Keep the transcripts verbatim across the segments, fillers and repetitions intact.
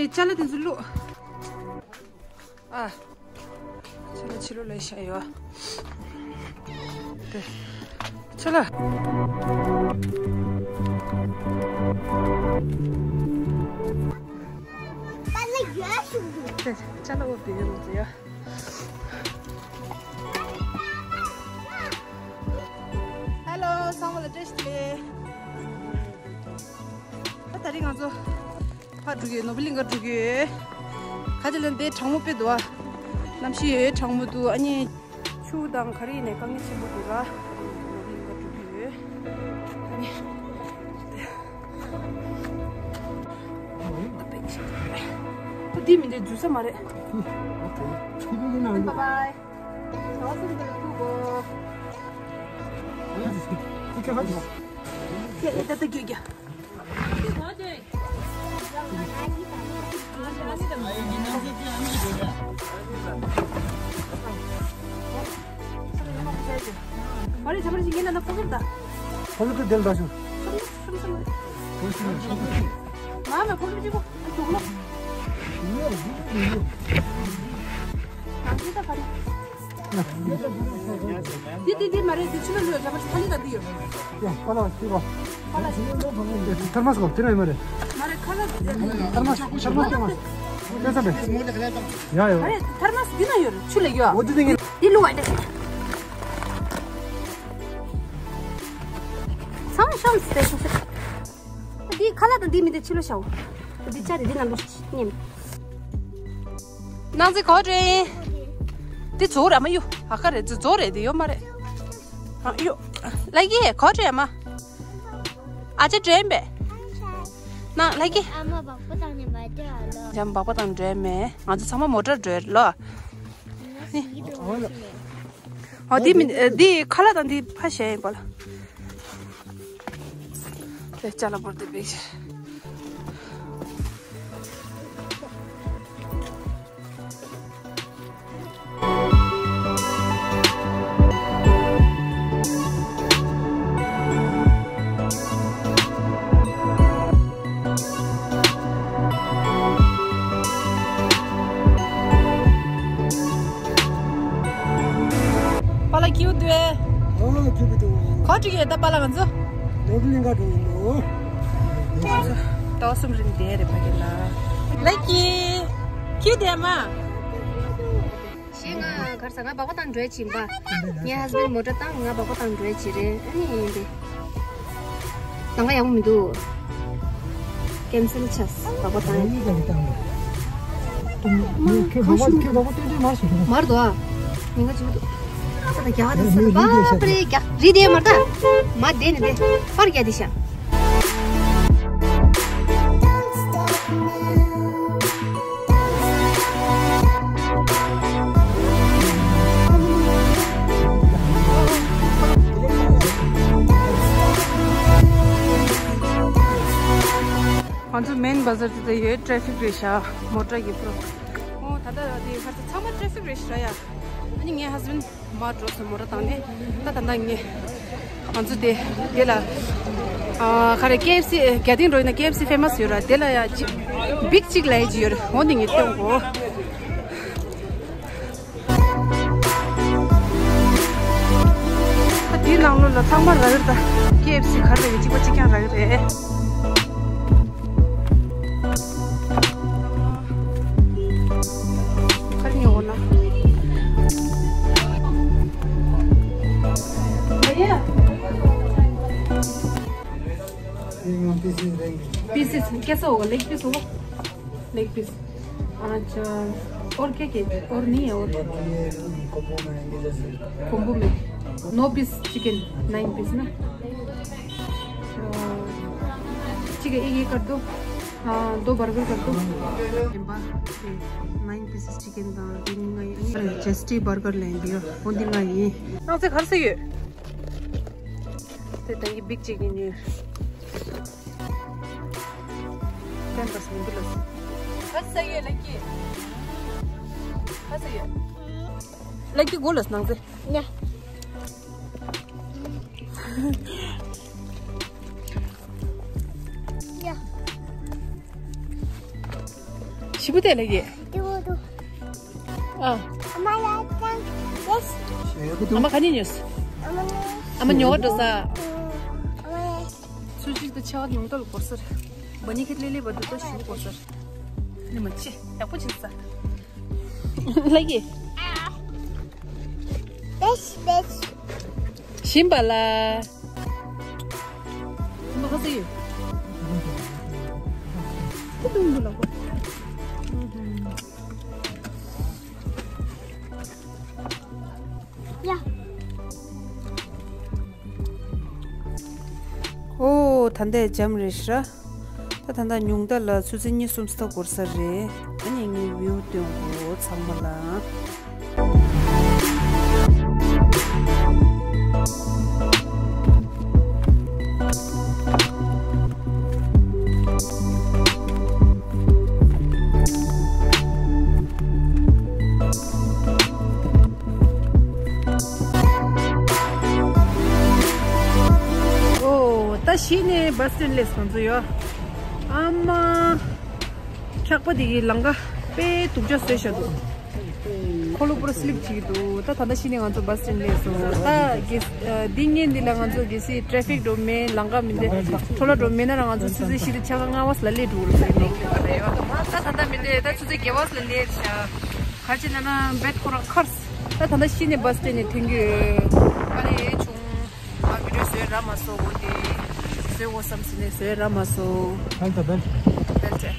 ཅ་ལག་དེ་ཚོ་བླུགས། ཨ། ཅ་ལག་ཕྱི་ལོགས་ལ་བཞག་ཡོད། དེ། ཅ་ལག་དེ། ཅ་ལག་འོ་དེ་ཡོད་ལ་ཡ། ཧེ་ལོ། ཚང་མ་ལ་བཀྲ་ཤིས་བདེ་ལེགས། ད་ད་རིང་ང་ཚོ་ཕར་འགྲོ་གི་ཡོད། ནོར་བུ་གླིང་ག་འགྲོ་གི་ཡོད། ག་དེ་ལ་འདི་གྲང་མོ་དཔེ་འདུག་ཨ། གནམ་གཤིས་ཡོད་གྲང་མོ་འདུག་ཨ་ནི། ཆུ་དང་ག་རེ་ཡིན་ནའི་དཀའ་ངལ་ཆེན་པོ་འདུག་ར། ནོར་བུ་གླིང་ག་འགྲོ་གི་ཡོད། ཨ་ནི། འདི་མི་འདི་འཛུལ་ས་མ་རེད། བཱའི་བཱའི། འདི་འདི་འདི་མ་རེད། འདི་ཕྱི་ལོགས་ལ་ཡོད། རྒྱ་མ་ཁ་ལི་ད་འདི་ཡོད། ཡ་ཁ་ལག་ཅི་བ། ཁ་ལག་ཅི་བ། ཐར་མ་སི་གོ་དེ་ནས་མ་རེད། མ་རེད། ཁ་ལག་ཅི་བ། ཐར་མ་སི་ཐར་མ་སི་ཐར་མ་སི། དེ་ཚ་བས། ཡ་ཡ། མ་རེད། ཐར་མ་སི་འདི་ན་ཡོད་རེད། ཆུ་ལ་ཡོད། འོ་དེ་དེ་ངས། འདི་ལུ་བ་འདི། ཚང་ཤམ་སི་སི། འདི་ཁ་ལག་དང་འདི་མི་འདི་ཕྱི་ལོགས་བཞག་འདི་ཅ་རེད། འདི་ནང་ལོགས་ཉིམ། ནང་ཚེ་གོ་དྲན། འདི་ཛོ་ར་མ་ཡོ། ཨ་ཁ་རེད། ཛོ་རེད། འདི་ཡོ་མ་རེད། ཨ་ཡོ། ལ་གི་གོ་དྲན་མ། ཨ་ཅེ་དྲན་པས། ནང་ལ་གི། ཨ་མ་བག་པ་བཏང་ནས་མ་སྡོད་ཨ་ལོ། ཇམ་བག་པ་བཏང་འགྲོ་མེད། ང་ཚོ་ཚང་མ་མོ་ཊར་འགྲོ་ལོ། ཨ་འདི་མི་འདི་ཁ་ལག་དང་འདི་ཕ་ཞེ་ཡིན་པ་ལ། དེ་ཅ་ལག་བོར་དེ་བེ་ཤ། པཱ་ལགས་ཁྱེའུ་དུ་ཨེ། ཨོ་ཁྱེའུ་དུ། ག་འགྲིག་ཡོད་ད་པཱ་ལགས་ང་ཚོ། ནོར་བུ་གླིང་ག་འགྲོ་ཡིན་ནོ། ཟླ་བ་གསུམ་རིང་བསྡད་རེད་ཕ་གི་ལ། ལགས་ཀྱི། ཁྱེའུ་དུ་ཨེ་མ། ཞེས་ང་གར་ས་ང་སྦག་སྦག་བཏང་འགྲོ་ཡ་ཕྱིན་པ། ངའི་ཧས་བྷེན་མོ་ཊ་བཏང་ང་སྦག་སྦག་བཏང་འགྲོ་ཡ་ཕྱིན་རེད། ཨ་ནི་ཡིན་ཏེ། ལམ་ཁ་ཡག་པོ་མི་འདུག་ཀེན་སེལ་ཆགས་སྦག་སྦག་བཏང་ཡ། མ་ཁ་ཤུ་མར་དོ་ཨ། ཉིན་ག་ཅིག་འདུག་ས་དང་རྒྱ་གར་དང་ས་དང་པ་པ་རེ་རྒྱ་རི་དེ་མར་ད་མར་རྒྱ་དེ་ཤ། ང་ཚོ་མེན་བ་ཟར་དེ་ད་ཡོད། ཊེ་ཕིག་རེད་ཤག་མོ་ཊ་གི་པོ་རོ། ཨོ་ད་ལྟ་དེ་ཁ་ཚ་ཚང་མ་ཊེ་ཕིག་རེད་ཤག་ཡ། ཨ་ནི་ངའི་ཧས་བྷེན་མར་འགྲོ་སོང་མོ་ཊ་བཏང་ནས། ད་ད་ལྟ་ངས་ང་ཚོ་དེ་དེ་ལ་ཨ་ག་རེ་ཀེ་ཨེཕ་སི་རྒྱ་སྟེང་འགྲོ་ཡིན་ན་ཀེ་ཨེཕ་སི་ཕེ་མ་སི་ཡོད་ར། དེ་ལ་ཡ་ཅིག་བིག་ཅིག་ལ་ཡ་ཅིག་ཡོད་ར། འོ་འདི་ངས་སྟོན་གོ། ད་དེའི་ནང་ལོགས་ལ་ཚང་མ་རག་གི་རེད། ད་ཀེ་ཨེཕ་སི་ག་རེ་རེད། གཅིག་པ་གཅིག་རྐྱང་རག་གི་རེད། ག་རེ་ཉོ་འོ་ན། पीसेस कैसा होगा? Leg piece होगा? Leg piece. अच्छा, और क्या क्या है? और नहीं है और? कॉम्बो में नौ पीस चिकन, नाइन पीस ना। अच्छा, ठीक है, एक ये कर दो। हाँ, दो बर्गर कर दो। नाइन पीसेस चिकन दा। चेस्टी बर्गर लेंगे। वो दिन ये। कौन से घर से ये? ते तंगी बिग चिकन ये। ten percent plus. Hasa ye lagi. Hasa ye. Lagi golos nang se. Ya. Ya. ཞིབ་པོ་བལྟས་ལ་གི། ཏུ་ཏུ། ཨ། ཨ་མ་ལ་ཅང་ཡེས། ཨ་མ་ག་ནས་ཉོས། ཨ་མ་ཉོ་བར་འགྲོ་ས། ཨ་མ་ལ། ཚོད་ཅིག་ཏུ་ཆ་ཉུང་ཏོ་ལ་གོར་སར། བ་ནི་ཁེ་ལེ་ལེ་བ་དུ་ཏོ་ཞུ་གོར་སར། ནི་མ་ཆེ་ཡག་པོ་ཆེ་ས། ལ་གི། ཏེས་ཏེས། ཞིམ་པ་ལ། ཞིམ་པ་ཁ་སི་ཡོད། ཁུ་དུང་དུ་ལ་གོ། ཡ། ཨོ། ད་ལྟའི་འཇམ་རེད་ཤག་ད་ད་ལྟ་ཉུང་མཐའ་ལ་ཆུ་ཚོད་གཉིས་གསུམ་ཙམ་འགོར་ས་རེད། ཨ་ནི་ངས་བིའུ་སྟོན་གོ་ཚང་མ་ལ། ཨོ། ད་གཞི་ནས་བྷ་སི་སི་ཊེན་ལས་ང་ཚོ་ཡོད། ཨ་མ། འཁྱག་པ་དེ་གི་ལམ་ཁ་དཔེ་སྡུག་ཅག་བཟོས་བཞག་འདུག་ཁོ་ལོ་པུ་ར་སི་ལིབ་བྱེད་ཀྱི་འདུག་ད་ད་ལྟ་གཞི་ནས་ང་ཚོ་བྷ་སི་སི་ཊེན་སླེབས་སོང་། ད་གི་འདི་ཉིན་འདི་ལ་ང་ཚོ་གལ་སྲིད་ཊེ་ཕིག་འགྲོ་མེད། ལམ་ཁ་མི་འདི་འཕྲོ་བརླག་འགྲོ་མེད་ན་ར་ང་ཚོ་ཆུ་ཚོད་བཞི་དང་ཕྱེད་ཀ་ལྔ་པ་ལ་སླེབས་འགྲོ་གི་རེད་ཟེར་ནས་ཡོད་རེད། ད་ད་ལྟ་མི་འདི་ད་ཆུ་ཚོད་བརྒྱད་པ་ལ་སླེབས་ཤག་ག་རེ་བྱས་ན་ན་བེད་ཁོ་རང་ཁར། ད་ད་ལྟ་གཞི་ནས་བྷ་སི་སི་ཊེན་ནས་ཐོན་གྱི་ཡོད། ཨ་ལེ་བྱུང་། ཨ་བི་ཌིའོ་བཟོས་ར་མ་སོང་། འོ་དེ་བཟོས་འོ་བསམ་ཟིན་ནས་བཟོས་ར་མ་སོང་། ཧན་ད་བེལ། བེལ་ཏེ།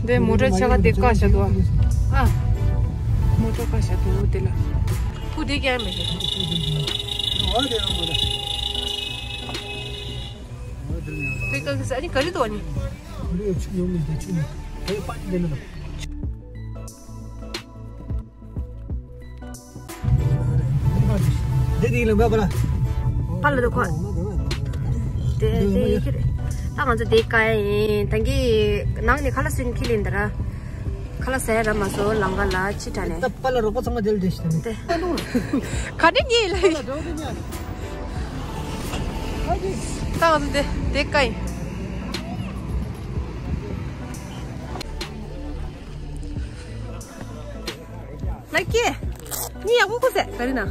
འདི་མོ་ཊ་ཆ་ག་དེ་བཀག་བཞག་འདུག་ཨ། མོ་ཊ་བཀག་བཞག་འདུག་དེ་ལ། ཁུ་དེ་ཀྱང་མེད་ཀྱི། དེ་བཀག་གི་ས་ནི་ག་རེ་འདུག་ཨ་ནི། འདི་དེ་ལ་འབབ་པ་ལ། ཕར་ལ་འདུག་ཁོ། དེ་དེ་ཡི་གེ་རེད། ད་ང་ཚོ་དེ་བཀག་ཡ་ཡིན། ད་གིན་ནང་ནས་ཁ་ལག་ཟོས་ནས་འཁྱེར་ལེན་ད་ར། ཁ་ལག་ཟ་ཡ་རག་མ་སོང་། ལམ་ཁ་ལ་ཕྱི་དྲགས་ནས། ད་པཱ་ལགས་རོགས་པ་ཚང་མ་དེ་ལ་བསྡད་ཤག་ད་ནི། དེ། ག་འདྲ་ཉེ་ལ་ཡིན། ད་ང་ཚོ་དེ་དེ་བཀག་ཡིན། ལགས་ཀྱིས། ནི་ཡག་པོ་ཁུ་སེ་ག་རེ་ན། ཨ།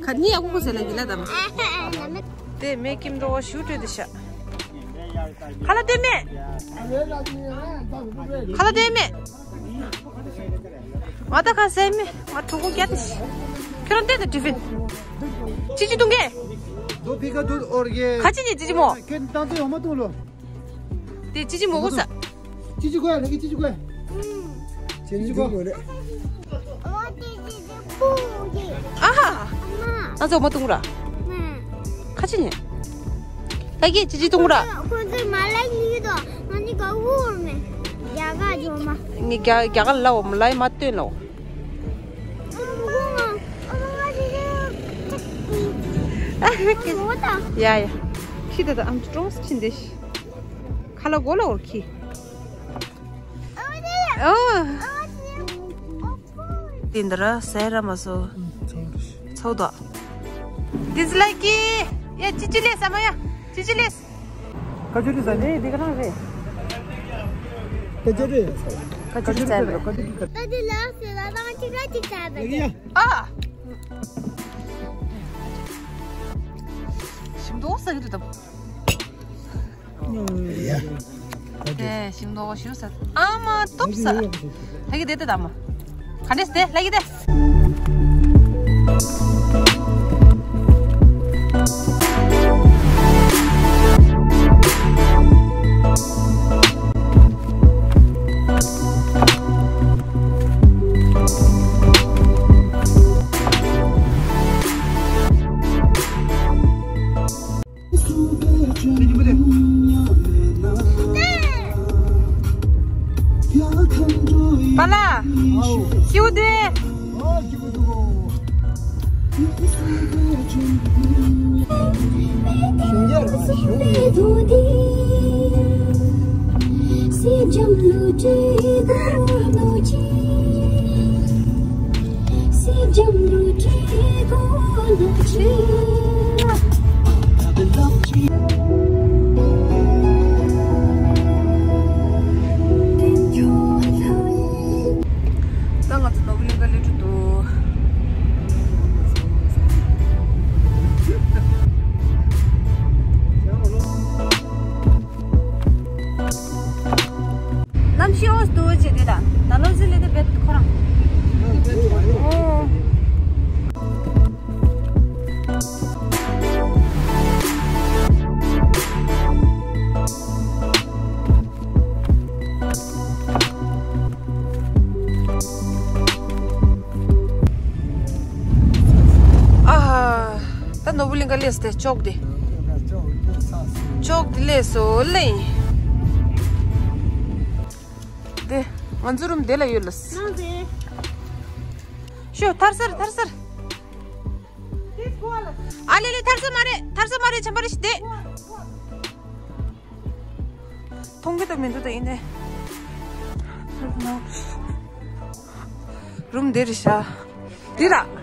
ག་ནི་ཡག་པོ་ཁུ་སེ་ལ་གི་ལ་དམ། དེ་མེ་ཀིམ་འགྲོ་བ་ཞུ་སྤྲོད་དེ་ཤ། ཁ་ལ་དེ་མེ། ཁ་ལ་དེ་མེ། ང་ད་ཁ་སེ་མེ། ང་གྲོགས་པོ་རྒྱ་དེ་ཤི། ཁྱོད་རང་བལྟས་ད་ཏི་ཕིན། ཅི་ཅི་འཐུང་གེ། ཁ་ཅི་ཉི་ཅི་ཅི་མོ། ཁྱེད་བཏང་དུ་ཡོང་མ་འཐུང་ལོ། དེ་ཅི་ཅི་མོ་གོ་ས། ཅི་ཅི་གོ་ཡ་ལ་གི་ཅི་ཅི་གོ་ཡ། ཅི་ཅི་གོ། ཨ་ཧ། ང་ཚོ་མ་བཏུང་ར། ཁ་ཅི་ཉེ། ད་གི་ཅི་ཅི་བཏུང་ར། ཁོ་ཚོས་མ་ལ་ཡིན་གི་དོ། ང་ནི་ག་བུ་འོ་མེ། རྒྱ་ག་ཇོ་མ། ངས་རྒྱ་རྒྱ་ག་ལ་འོ་མ་ལ་ཡི་མ་སྟོན་ལོ། ཡ་ཡ། ཁྱི་ད་ད་ཨམ་ཅོག་ཅིན་དེ་ཤི། ཁ་ལ་གོ་ལ་འོར་ཁྱི། ཨོ། དེ་འདི་ར་ཟས་ར་མ་སོ། ཚོགས་དོ། དིས་ལའིཀ་གི། ཡ་ཅི་ཅི་ལས་ས་མ་ཡ། ཅི་ཅི་ལས། ཀ་ཅུ་རི་ཟ་ནི་འདི་ག་རང་རེད། ཀ་ཅུ་རི། ཀ་ཅུ་རི་ཟ་རེད། ད་དེ་ལ་ཟས་ལ་ད་ཅི་ར་ཅི་ཟ་རེད། ཨ། ཞིམ་མདོག་ཟ་གི་འདུག་དམ། ཡ། དེ་ཞིམ་མདོག་ཞུ་ས། ཨ་མ་སྟོབས་ས། ལྷ་གི་དེ་དེ་དམ། ག་འདྲས་དེ་ལྷ་གི་དེ། པཱ་ལགས། ཁྱེའུ་དེ། ད་ང་ཚོ་ནོར་བུ་གླིང་ག་སླེབས་འགྲོ་འདུག་གནམ་གཤིས་འོ་དུ་ཅི་དེ་ད་ད་ནོར་སྲིད་ལས་དེ་བེད་ཁོ་རང་། ཨོ། ཨ་ཧ། ད་ནོར་བུ་གླིང་ག་སླེབས་ཏེ་ཅོག་དེ། ཅོག་དེ་སླེབས་སོ་ལེ། དེ་ང་ཚོ་རུམ་དེ་ལ་ཡོད་ལ། ཤོ་ཐར་སར་ཐར་སར། ཨ་ལེ་ལེ་ཐར་ས་མ་རེད་ཐར་ས་མ་རེད་ཆམ་པ་རེད་ཤི་དེ། མཐོང་གི་ད་མི་འདུག་ད་ཡིན་ནས། རུམ་འདིར་བཞག་འདི་ར།